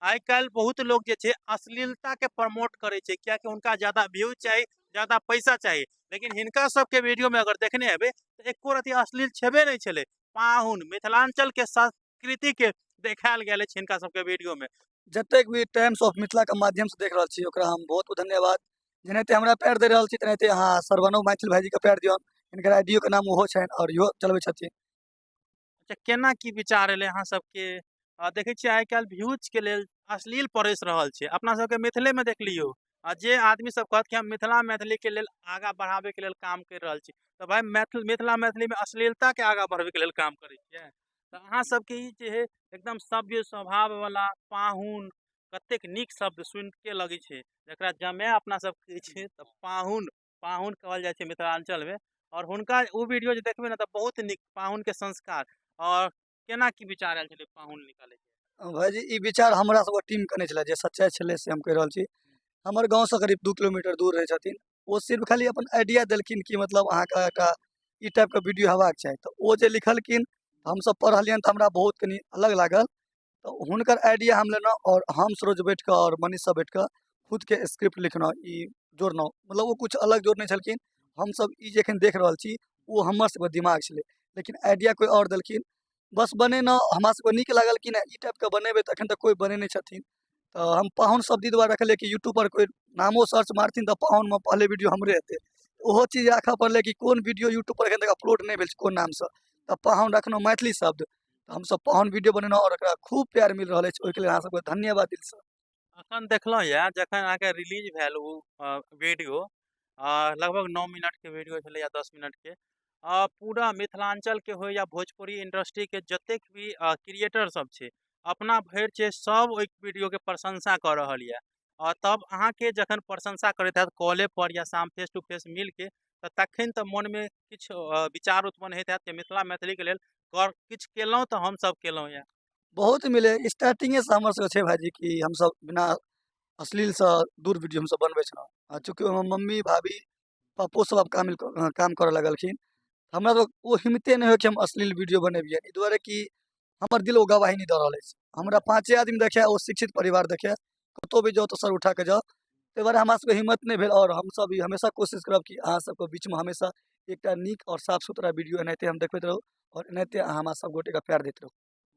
आइ काल्हि बहुत लोक जे छै अश्लीलताके प्रमोट करै छै, कियाकि हुनका ज्यादा व्यूज चाही, ज्यादा पैसा चाही। लेकिन हिनका सबके वीडियोमे अगर देखने हेबै तऽ एको रति अश्लील छेबे नहि छलै। पाहुन मिथिलाञ्चलके संस्कृतिके देखायल गेल अछि हिनका सबके वीडियोमे। जतेक भी टाइम्स ऑफ मिथिलाके माध्यमसँ देख रहल छी, ओकरा हम बहुत बहुत धन्यवाद। जेनाहिते हमरा प्यार दे रहल छी, तेनाहिते अहाँ सरवनो मैथिल भाईजीके प्यार दियौन। हिनकर आईडियोके नाम ओहो छनि आओर इहो चलबै छथिन। अच्छा, केना की विचार एलै अहाँ सबके? देखै छियै आइ काल्हि व्यूजके लेल अश्लील परसि रहल छै। अपना सबके मिथिलेमे देख लियौ, आ जे आदमी सब कहत कि हम मिथिला मैथिलीके लेल आगाँ बढ़ाबैके लेल काम करि रहल छी, तऽ भाय मैथिल मिथिला मैथिलीमे अश्लीलताके आगाँ बढ़बैके लेल काम करै छियै। तऽ अहाँ सबके ई जे है एकदम सभ्य स्वभाववला पाहुन, कतेक नीक शब्द सुनिके लगै छै, जकरा जमाय अपना सब कहै छै तऽ पाहुन, पाहुन कहल जाइ छै मिथिलाञ्चलमे। आओर हुनका ओ वीडियो जे देखबै ने तऽ बहुत नीक पाहुनके संस्कार। आओर केना की विचार आयल छलै पाहुन निकालैके? भाइजी, ई विचार हमरा सबके टीमके नहि छलै, जे सच्चाइ छलै से हम कहि रहल छी। हमर गाँवसँ करीब 2 किलोमीटर दूर रहै छथिन। ओ सिर्फ खाली अपन आइडिया देलखिन कि मतलब अहाँके एकटा ई टाइपके वीडियो हेबाक चाही। तऽ ओ जे लिखलखिन, हमसब पढ़लियनि तऽ हमरा बहुत कनि अलग लागल। तऽ हुनकर आइडिया हम लेलहुँ आओर हम सरोज बैठ कऽ आओर मनीष सब बैठ कऽ खुदके स्क्रिप्ट लिखलहुँ, ई जोड़लहुँ। मतलब ओ किछु अलग जोड़ने छलखिन। हमसब ई जे एखन देख रहल छी ओ हमर सबके दिमाग छलै, लेकिन आइडिया कोइ आओर देलखिन। बस बनेलहुँ, हमरा सबके नीक लागल कि नहि ई टाइपके बनेबै तऽ एखन तक कोइ बनेने छथिन। तऽ हम पाहुन शब्द ई दुआरे रखलियै कि यूट्यूबपर कोइ नामो सर्च मारथिन तऽ पाहुनमे पहले वीडियो हमरे हेतै। ओहो चीज राखऽ पड़लै कि कोन वीडियो यूट्यूबपर एखन तक अपलोड नहि भेल छै कोन नामसँ, तऽ पाहुन रखलहुँ मैथिली शब्द। तऽ हमसब पाहुन वीडियो बनेलहुँ आओर एकरा खूब प्यार मिल रहल अछि। ओहिके लेल अहाँ सबके धन्यवाद दिलसँ। अखन देखलहुँ यऽ जखन अहाँके रिलीज भेल ओ वीडियो, लगभग 9 मिनटके वीडियो छलै या 10 मिनटके, पूरा मिथिलाञ्चलके होइ या भोजपुरी इंडस्ट्रीके जतेक भी क्रिएटर सब छै, अपना भरि छै सब ओहि वीडियोके प्रशंसा कऽ रहल यऽ। आ तब अहाँके जखन प्रशंसा करैत हैत कॉले पर या शाम फेस टू फेस मिलके, तऽ तखन तऽ मोनमे किछु विचार उत्पन्न होइत हैत कि मिथिला मैथिलीके लेल किछु केलहुँ तऽ हमसब केलहुँ यऽ। बहुत मिले। स्टार्टिंगेसँ हमर सबके छै भाइजी कि हमसब बिना अश्लीलसँ दूर वीडियो हमसब बनबै छलहुँ। आ चूँकि ओहिमे मम्मी भाभी पप्पो सब आब काम काम करऽ लगलखिन, हमरा सब ओ हिम्मते नहि होइ कि हम अश्लील वीडियो बनेबियै। एहि दुआरे कि हमर दिल ओ गवाही नहि दऽ रहल अछि। हमरा 5 आदमी देखै, ओ शिक्षित परिवार देखै, कतहु भी जाउ तऽ सर उठा कऽ जाउ। ताहि दुआरे हमरा सबके हिम्मत नहि भेल। आओर हमसब ई हमेशा कोशिश करब कि अहाँ सबके बीचमे हमेशा एकटा नीक आओर साफ सुथरा वीडियो एनाहिते हम देखबैत रहू आओर एनाहिते अहाँ हमरा सब गोटेके प्यार दैत रहू।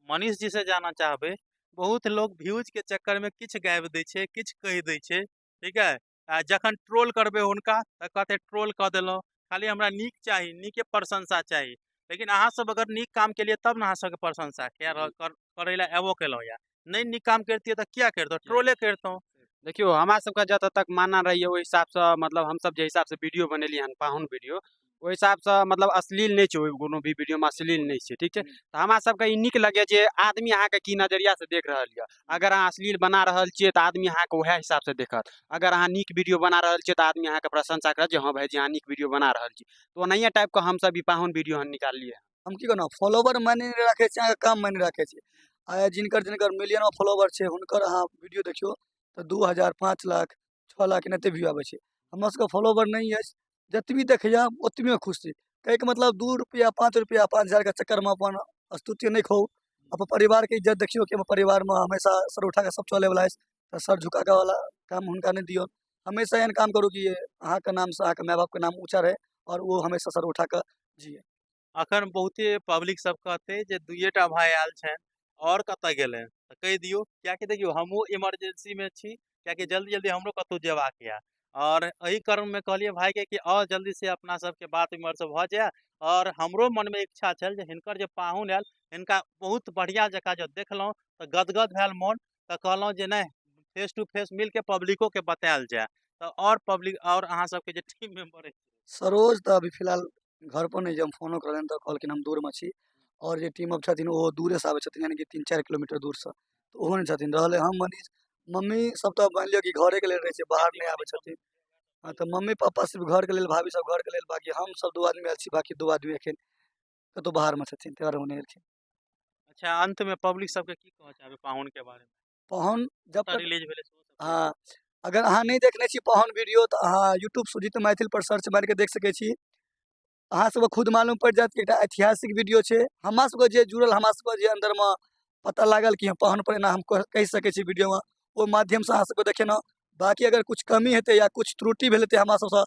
मनीष जी से जानऽ चाहबै, बहुत लोग व्यूज के चक्कर में किछु गाबि दै छै, किछु कहि दै छै, ठीक है? आ जखन ट्रोल करबै हुनका तऽ कहतै ट्रोल कऽ देलहुँ, खाली हमरा नीक चाही, नीके प्रशंसा चाही। लेकिन अहाँ सब अगर नीक काम केलियै तब ने अहाँ सबके प्रशंसा करै लए एबो केलहुँ। या नहि नीक काम करितियै तऽ किया करितहुँ, ट्रोले करितहुँ। देखियौ, हमरा सबके जतऽ तक मानना रहैए ओहि हिसाबसँ, मतलब हमसब जे हिसाबसँ वीडियो बनेलियै हन पाहुन वीडियो, ओहि हिसाबसँ मतलब अश्लील नहि छै। ओहि कोनो भी वीडियोमे अश्लील नहि छै, ठीक छै? तऽ हमरा सबके ई नीक लगैए जे आदमी अहाँके की नजरियासँ देख रहल यऽ। अगर अहाँ अश्लील बना रहल छियै तऽ आदमी अहाँके उएह हिसाबसँ देखत। अगर अहाँ नीक वीडियो बना रहल छियै तऽ आदमी अहाँके प्रशंसा करत जे हँ भाइजी, अहाँ नीक वीडियो बना रहल छी। तऽ ओनाहिये टाइपके हमसब ई पाहुन वीडियो हम निकाललियै। हम की कहलहुँ, फॉलोवर मायने नहि राखै छै, अहाँके काम मायने राखै छै। आइ जिनकर जिनकर मिलियनमे फॉलोवर छै, हुनकर अहाँ वीडियो देखियौ तऽ 2000, 5 लाख, 6 लाख एनाहिते व्यू आबै छै। हमर सबके फॉलोवर नहि अछि, जतबी देखैए ओतबीमे खुश छी। कहैके मतलब 2 रुपैआ, 5 रुपैआ, 5000के चक्करमे अपन स्तुति नहि खाउ। अपन परिवारके इज्जत देखियौ कि हमर परिवारमे हमेशा सर उठाकऽ सब चलैवला अछि, तऽ सर झुकाके वाला काम हुनका नहि दियौन। हमेशा एहन काम करू कि अहाँके नामसँ अहाँके माय बापके नाम ऊँचा रहै आओर ओ हमेशा सर उठाकऽ जिए। अखन बहुते पब्लिक सब कहते जे दुइएटा भाय आयल छनि, आओर कतऽ गेलै, तऽ कहि दियौ। कियाकि देखियौ, हमहूँ इमरजेंसीमे छी, कियाकि जल्दी जल्दी हमरो कतहु जेबाक यऽ। आओर एहि क्रममे कहलियै भायके कि आउ जल्दी से अपना सबके बात विमर्श भऽ जाय। आओर हमरो मनमे इच्छा छल जे हिनकर जे पाहुन आयल, हिनका बहुत बढ़िआँ जकाँ जब देखलहुँ तऽ गदगद भेल मोन। तऽ कहलहुँ जे नहि, फेस टू फेस मिलके पब्लिकोके बतायल जाय, तऽ आओर पब्लिक आओर अहाँ सबके जे टीम मेम्बर अछि। सरोज तऽ अभी फिलहाल घर पर नहि, जे हम फोनो करलियनि तऽ कहलखिन हम दूरमे छी। आओर जे टीम अप छथिन ओहो दूरेसँ आबै छथिन, यानि कि 3-4 किलोमीटर दूरसँ, तऽ ओहो नहि छथिन। रहलै हम, मनीष, मम्मी सब तऽ मानि लिअ कि घरेके लेल रहै छै, बाहर नहि आबै छथिन। हँ, तऽ मम्मी पापा सिर्फ घरके लेल, भाभी सब घरके लेल, बाकी हम सब 2 आदमी आयल छी, बाकी 2 आदमी एखन कतहु बाहरमे छथिन, ताहि दुआरे ओ नहि एलखिन। अच्छा, अंतमे पब्लिक सबके की कहऽ चाहबै पाहुनके बारेमे? पाहुन जब कतऽ तक रिलीज भेलै सेहो सब? हँ, अगर अहाँ नहि देखने छी पाहुन वीडियो तऽ अहाँ यूट्यूब सुजीत मैथिल पर सर्च मारिके देख सकै छी। अहाँ सबके खुद मालूम पड़ि जायत कि एकटा ऐतिहासिक वीडियो छै। हमरा सबके जे जुड़ल, हमरा सबके जे अन्दरमे पता लागल कि पाहुन पर एना हम कहि सकै छी वीडियोमे, ओहि माध्यमसँ अहाँ सबके देखेलहुँ। बाँकी अगर किछु कमी हेतै या किछु त्रुटि भेल हेतै हमरा सबसँ,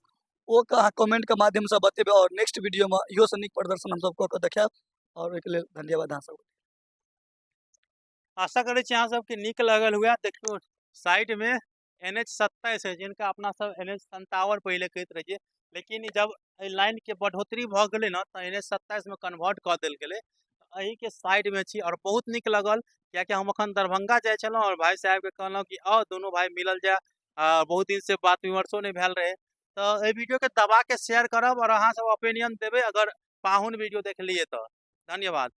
ओ अहाँ कमेन्टके माध्यमसँ बतेबै आओर नेक्स्ट वीडियोमे इहोसँ नीक प्रदर्शन हमसब कऽ कऽ देखायब। आओर ओहिके लेल धन्यवाद अहाँ सबके। आशा करै छी अहाँ सबके नीक लगल हुए। देखियौ साइडमे NH 27 है, जिनका अपना सब NH 57 पहिले कहैत रहियै, लेकिन जब एहि लाइनके बढ़ोतरी भऽ गेलै ने तऽ NH 27 मे कन्वर्ट कऽ देल गेलै। एहिके साइडमे छी आओर बहुत नीक लगल, कियाकि हम अखन दरभंगा जाइ छलहुँ आओर भाय साहेबके कहलहुँ कि आउ दुनू भाय मिलल जाय, बहुत दिनसँ बात विमर्शो नहि भेल रहै। तऽ एहि वीडियोके दबा के शेयर करब आओर अहाँ सब ओपिनियन देबै अगर पाहुन वीडियो देखलियै तऽ। धन्यवाद।